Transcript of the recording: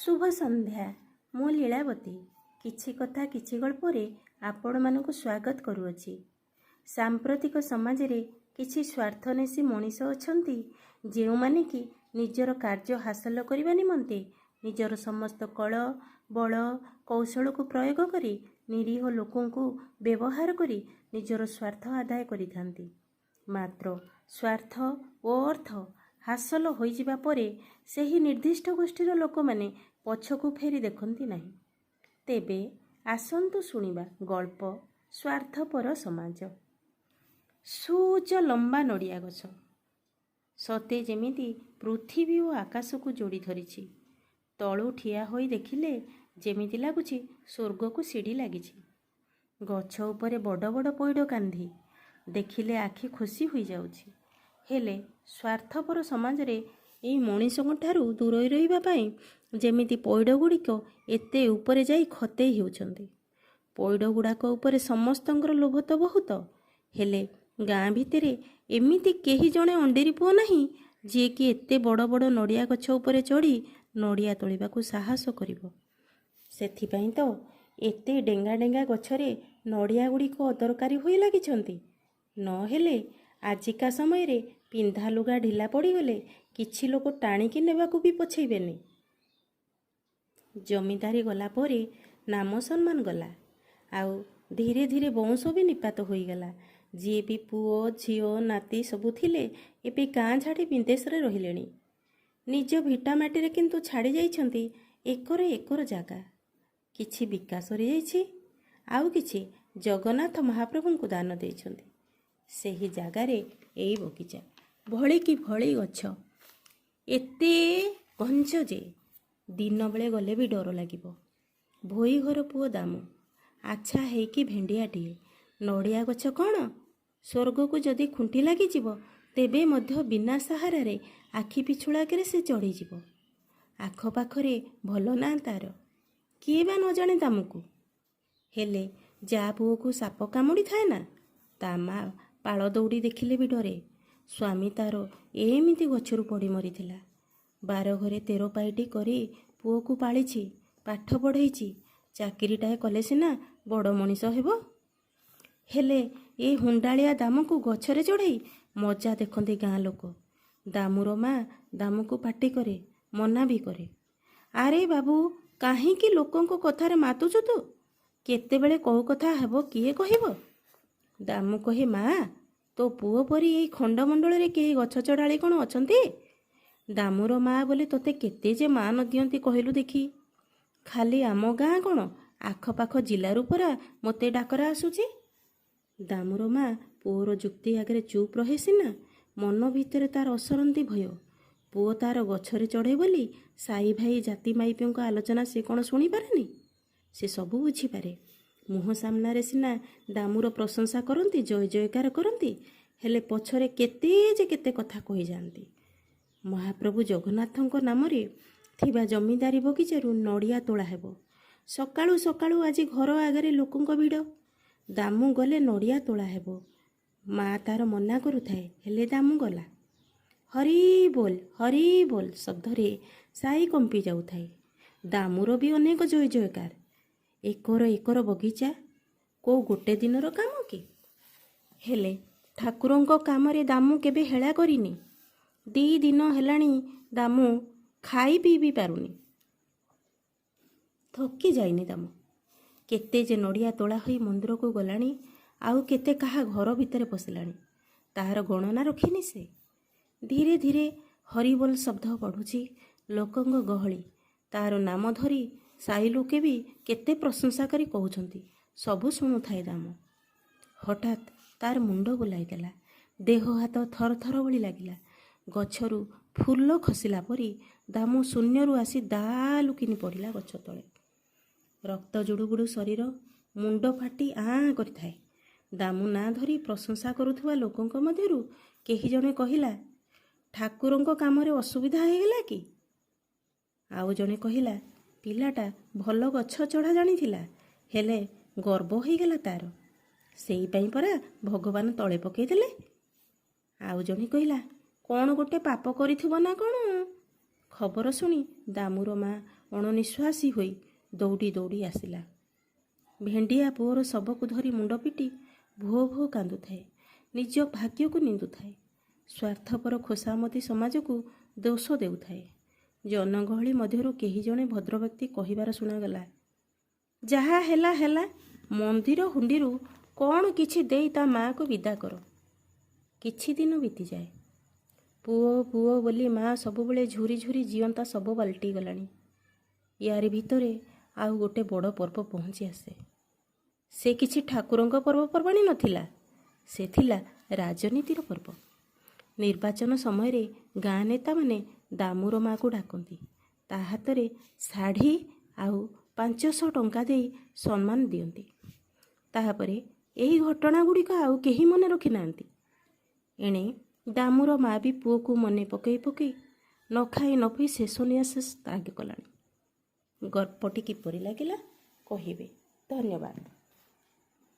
ଶୁଭ ସନ୍ଧ୍ୟା। ମୁଁ ଲୀଳାବତୀ। କିଛି କଥା କିଛି ଗଳ୍ପରେ ଆପଣମାନଙ୍କୁ ସ୍ୱାଗତ କରୁଅଛି। ସାମ୍ପ୍ରତିକ ସମାଜରେ କିଛି ସ୍ୱାର୍ଥନ୍ୱେଷୀ ମଣିଷ ଅଛନ୍ତି, ଯେଉଁମାନେ କି ନିଜର କାର୍ଯ୍ୟ ହାସଲ କରିବା ନିମନ୍ତେ ନିଜର ସମସ୍ତ କଳ, ବଳ, କୌଶଳକୁ ପ୍ରୟୋଗ କରି ନିରୀହ ଲୋକଙ୍କୁ ବ୍ୟବହାର କରି ନିଜର ସ୍ୱାର୍ଥ ଆଦାୟ କରିଥାନ୍ତି। ମାତ୍ର ସ୍ୱାର୍ଥ ଓ ଅର୍ଥ ହାସଲ ହୋଇଯିବା ପରେ ସେହି ନିର୍ଦ୍ଦିଷ୍ଟ ଗୋଷ୍ଠୀର ଲୋକମାନେ ପଛକୁ ଫେରି ଦେଖନ୍ତି ନାହିଁ। ତେବେ ଆସନ୍ତୁ ଶୁଣିବା ଗଳ୍ପ ସ୍ୱାର୍ଥପର ସମାଜ। ସୁଉଚ୍ଚ ଲମ୍ବା ନଡ଼ିଆ ଗଛ, ସତେ ଯେମିତି ପୃଥିବୀ ଓ ଆକାଶକୁ ଯୋଡ଼ି ଧରିଛି। ତଳୁ ଠିଆ ହୋଇ ଦେଖିଲେ ଯେମିତି ଲାଗୁଛି ସ୍ୱର୍ଗକୁ ସିଢ଼ି ଲାଗିଛି। ଗଛ ଉପରେ ବଡ଼ ବଡ଼ ପଇଡ଼ କାନ୍ଧି, ଦେଖିଲେ ଆଖି ଖୁସି ହୋଇଯାଉଛି। ହେଲେ ସ୍ୱାର୍ଥପର ସମାଜରେ ଏଇ ମଣିଷଙ୍କ ଠାରୁ ଦୂରେଇ ରହିବା ପାଇଁ ଯେମିତି ପଇଡ଼ ଗୁଡ଼ିକ ଏତେ ଉପରେ ଯାଇ ଖତେଇ ହେଉଛନ୍ତି। ପଇଡ଼ ଗୁଡ଼ାକ ଉପରେ ସମସ୍ତଙ୍କର ଲୋଭ ତ ବହୁତ, ହେଲେ ଗାଁ ଭିତରେ ଏମିତି କେହି ଜଣେ ଅଣ୍ଡିରି ପୁଅ ନାହିଁ, ଯିଏକି ଏତେ ବଡ଼ ବଡ଼ ନଡ଼ିଆ ଗଛ ଉପରେ ଚଢ଼ି ନଡ଼ିଆ ତୋଳିବାକୁ ସାହସ କରିବ। ସେଥିପାଇଁ ତ ଏତେ ଡେଙ୍ଗା ଡେଙ୍ଗା ଗଛରେ ନଡ଼ିଆ ଗୁଡ଼ିକ ଅଦରକାରୀ ହୋଇ ଲାଗିଛନ୍ତି। ନହେଲେ ଆଜିକା ସମୟରେ ପିନ୍ଧା ଲୁଗା ଢିଲା ପଡ଼ିଗଲେ କିଛି ଲୋକ ଟାଣିକି ନେବାକୁ ବି ପଛେଇବେନି। ଜମିଦାରୀ ଗଲା ପରେ ନାମ ସମ୍ମାନ ଗଲା, ଆଉ ଧୀରେ ଧୀରେ ବଉଁଶ ବି ନିପାତ ହୋଇଗଲା। ଯିଏ ବି ପୁଅ, ଝିଅ, ନାତି ସବୁ ଥିଲେ, ଏବେ ଗାଁ ଛାଡ଼ି ବିଦେଶରେ ରହିଲେଣି। ନିଜ ଭିଟା ମାଟିରେ କିନ୍ତୁ ଛାଡ଼ି ଯାଇଛନ୍ତି ଏକର ଏକର ଜାଗା। କିଛି ବିକା ସରିଯାଇଛି, ଆଉ କିଛି ଜଗନ୍ନାଥ ମହାପ୍ରଭୁଙ୍କୁ ଦାନ ଦେଇଛନ୍ତି। ସେହି ଜାଗାରେ ଏଇ ବଗିଚା, ଭଳିକି ଭଳି ଗଛ, ଏତେ ଘଞ୍ଚ ଯେ ଦିନବେଳେ ଗଲେ ବି ଡର ଲାଗିବ। ଭୋଇ ଘର ପୁଅ ଦାମୁ ଆଚ୍ଛା ହେଇକି ଭେଣ୍ଡିଆଟିଏ। ନଡ଼ିଆ ଗଛ କ'ଣ, ସ୍ୱର୍ଗକୁ ଯଦି ଖୁଣ୍ଟି ଲାଗିଯିବ ତେବେ ମଧ୍ୟ ବିନା ସାହାରାରେ ଆଖି ପିଛୁଳାକରେ ସେ ଚଢ଼ିଯିବ। ଆଖପାଖରେ ଭଲ ନାଁ ତାର, କିଏ ବା ନ ଜାଣେ ଦାମୁକୁ। ହେଲେ ଯା ପୁଅକୁ ସାପ କାମୁଡ଼ିଥାଏ ନା, ତା ମା ପାଳ ଦଉଡ଼ି ଦେଖିଲେ ବି ଡରେ। ସ୍ୱାମୀ ତାର ଏମିତି ଗଛରୁ ପଡ଼ି ମରିଥିଲା। 12 ଘରେ 13 ପାଇଟି କରି ପୁଅକୁ ପାଳିଛି, ପାଠ ପଢ଼େଇଛି। ଚାକିରିଟାଏ କଲେ ସିନା ବଡ଼ ମଣିଷ ହେବ। ହେଲେ ଏ ହୁଣ୍ଡାଳିଆ ଦାମକୁ ଗଛରେ ଚଢ଼େଇ ମଜା ଦେଖନ୍ତି ଗାଁ ଲୋକ। ଦାମୁର ମା ଦାମୁକୁ ପାଟି କରେ, ମନା ବି କରେ। ଆରେ ବାବୁ, କାହିଁକି ଲୋକଙ୍କ କଥାରେ ମାତୁଛୁ ତୁ? କେତେବେଳେ କୋଉ କଥା ହେବ କିଏ କହିବ? ଦାମୁ କହେ, ମା, ତୋ ପୁଅ ପରି ଏଇ ଖଣ୍ଡମଣ୍ଡଳରେ କେହି ଗଛ ଚଢ଼ାଳି କ'ଣ ଅଛନ୍ତି? ଦାମୁର ମା ବୋଲି ତୋତେ କେତେ ଯେ ମା ନ ଦିଅନ୍ତି କହିଲୁ ଦେଖି। ଖାଲି ଆମ ଗାଁ କ'ଣ, ଆଖପାଖ ଜିଲ୍ଲାରୁ ପରା ମୋତେ ଡାକରା ଆସୁଛି। ଦାମୁର ମା ପୁଅର ଯୁକ୍ତି ଆଗରେ ଚୁପ୍ ରହେ ସିନା, ମନ ଭିତରେ ତାର ଅସରନ୍ତି ଭୟ। ପୁଅ ତାର ଗଛରେ ଚଢ଼େ ବୋଲି ସାଇ ଭାଇ ଜାତି ମାଇପିଙ୍କ ଆଲୋଚନା ସେ କ'ଣ ଶୁଣିପାରେନି? ସେ ସବୁ ବୁଝିପାରେ। ମୁହଁ ସାମ୍ନାରେ ସିନା ଦାମୁର ପ୍ରଶଂସା କରନ୍ତି, ଜୟ ଜୟକାର କରନ୍ତି, ହେଲେ ପଛରେ କେତେ ଯେ କେତେ କଥା କହିଯାଆନ୍ତି। ମହାପ୍ରଭୁ ଜଗନ୍ନାଥଙ୍କ ନାମରେ ଥିବା ଜମିଦାରୀ ବଗିଚାରୁ ନଡ଼ିଆ ତୋଳା ହେବ। ସକାଳୁ ସକାଳୁ ଆଜି ଘର ଆଗରେ ଲୋକଙ୍କ ଭିଡ଼। ଦାମୁ ଗଲେ ନଡ଼ିଆ ତୋଳା ହେବ। ମା ତାର ମନା କରୁଥାଏ, ହେଲେ ଦାମୁ ଗଲା। ହରି ବୋଲ, ହରି ବୋଲ ଶବ୍ଦରେ ସାଇ କମ୍ପି ଯାଉଥାଏ। ଦାମୁର ବି ଅନେକ ଜୟ ଜୟକାର। ଏକର ଏକର ବଗିଚା କୋଉ ଗୋଟେ ଦିନର କାମ କି? ହେଲେ ଠାକୁରଙ୍କ କାମରେ ଦାମୁ କେବେ ହେଳା କରିନି। 2 ଦିନ ହେଲାଣି ଦାମୁ ଖାଇ ପିଇ ବି ପାରୁନି। ଥକି ଯାଇନି ଦାମୁ। କେତେ ଯେ ନଡ଼ିଆ ତୋଳା ହୋଇ ମନ୍ଦିରକୁ ଗଲାଣି, ଆଉ କେତେ କାହା ଘର ଭିତରେ ପଶିଲାଣି, ତାହାର ଗଣନା ରଖିନି ସେ। ଧୀରେ ଧୀରେ ହରିବୋଲ ଶବ୍ଦ ବଢ଼ୁଛି, ଲୋକଙ୍କ ଗହଳି। ତାର ନାମ ଧରି ସାଇ ଲୋକେ ବି କେତେ ପ୍ରଶଂସା କରି କହୁଛନ୍ତି, ସବୁ ଶୁଣୁଥାଏ ଦାମ। ହଠାତ୍ ତାର ମୁଣ୍ଡ ବୁଲାଇଦେଲା, ଦେହ ହାତ ଥର ଥର ଭଳି ଲାଗିଲା। ଗଛରୁ ଫୁଲ ଖସିଲା ପରି ଦାମୁ ଶୂନ୍ୟରୁ ଆସି ଦାଲୁକିନି ପଡ଼ିଲା ଗଛ ତଳେ। ରକ୍ତ ଜୁଡ଼ୁବୁଡ଼ୁ ଶରୀର, ମୁଣ୍ଡ ଫାଟି ଆଁ କରିଥାଏ। ଦାମୁ ନାଁ ଧରି ପ୍ରଶଂସା କରୁଥିବା ଲୋକଙ୍କ ମଧ୍ୟରୁ କେହି ଜଣେ କହିଲା, ଠାକୁରଙ୍କ କାମରେ ଅସୁବିଧା ହେଇଗଲା କି? ଆଉ ଜଣେ କହିଲା, ପିଲାଟା ଭଲ ଗଛ ଚଢ଼ା ଜାଣିଥିଲା, ହେଲେ ଗର୍ବ ହେଇଗଲା ତାର, ସେଇପାଇଁ ପରା ଭଗବାନ ତଳେ ପକେଇଦେଲେ। ଆଉ ଜଣେ କହିଲା, କ'ଣ ଗୋଟେ ପାପ କରିଥିବ ନା କ'ଣ? ଖବର ଶୁଣି ଦାମୁର ମା ଅଣନିଶ୍ୱାସୀ ହୋଇ ଦୌଡ଼ି ଦୌଡ଼ି ଆସିଲା। ଭେଣ୍ଡିଆ ପୁଅର ଶବକୁ ଧରି ମୁଣ୍ଡ ପିଟି ଭୋ ଭୋ କାନ୍ଦୁଥାଏ, ନିଜ ଭାଗ୍ୟକୁ ନିନ୍ଦୁଥାଏ, ସ୍ୱାର୍ଥପର ଖୋସାମତି ସମାଜକୁ ଦୋଷ ଦେଉଥାଏ। ଜନଗହଳି ମଧ୍ୟରୁ କେହି ଜଣେ ଭଦ୍ରବ୍ୟକ୍ତି କହିବାର ଶୁଣାଗଲା, ଯାହା ହେଲା ହେଲା, ମନ୍ଦିର ହୁଣ୍ଡିରୁ କ'ଣ କିଛି ଦେଇ ତା ମାଆକୁ ବିଦା କର। କିଛି ଦିନ ବିତିଯାଏ। ପୁଅ ପୁଅ ବୋଲି ମା ସବୁବେଳେ ଝୁରି ଝୁରି ଜିଅନ୍ତା ଶବ ପାଲଟି ଗଲାଣି। ୟାରି ଭିତରେ ଆଉ ଗୋଟେ ବଡ଼ ପର୍ବ ପହଞ୍ଚି ଆସେ। ସେ କିଛି ଠାକୁରଙ୍କ ପର୍ବପର୍ବାଣୀ ନଥିଲା, ସେ ଥିଲା ରାଜନୀତିର ପର୍ବ। ନିର୍ବାଚନ ସମୟରେ ଗାଁ ନେତାମାନେ ଦାମୁର ମାଆକୁ ଡାକନ୍ତି, ତା ହାତରେ ଶାଢ଼ୀ ଆଉ 500 ଟଙ୍କା ଦେଇ ସମ୍ମାନ ଦିଅନ୍ତି। ତାହାପରେ ଏହି ଘଟଣା ଗୁଡ଼ିକ ଆଉ କେହି ମନେ ରଖିନାହାନ୍ତି। ଏଣେ ଦାମୁର ମା ବି ପୁଅକୁ ମନେ ପକେଇ ପକେଇ ନ ଖାଇ ନ ପିଇ ଶେଷ ନିଶ୍ୱାସ ତ୍ୟାଗ କଲାଣି। ଗଳ୍ପଟି କିପରି ଲାଗିଲା କହିବେ। ଧନ୍ୟବାଦ।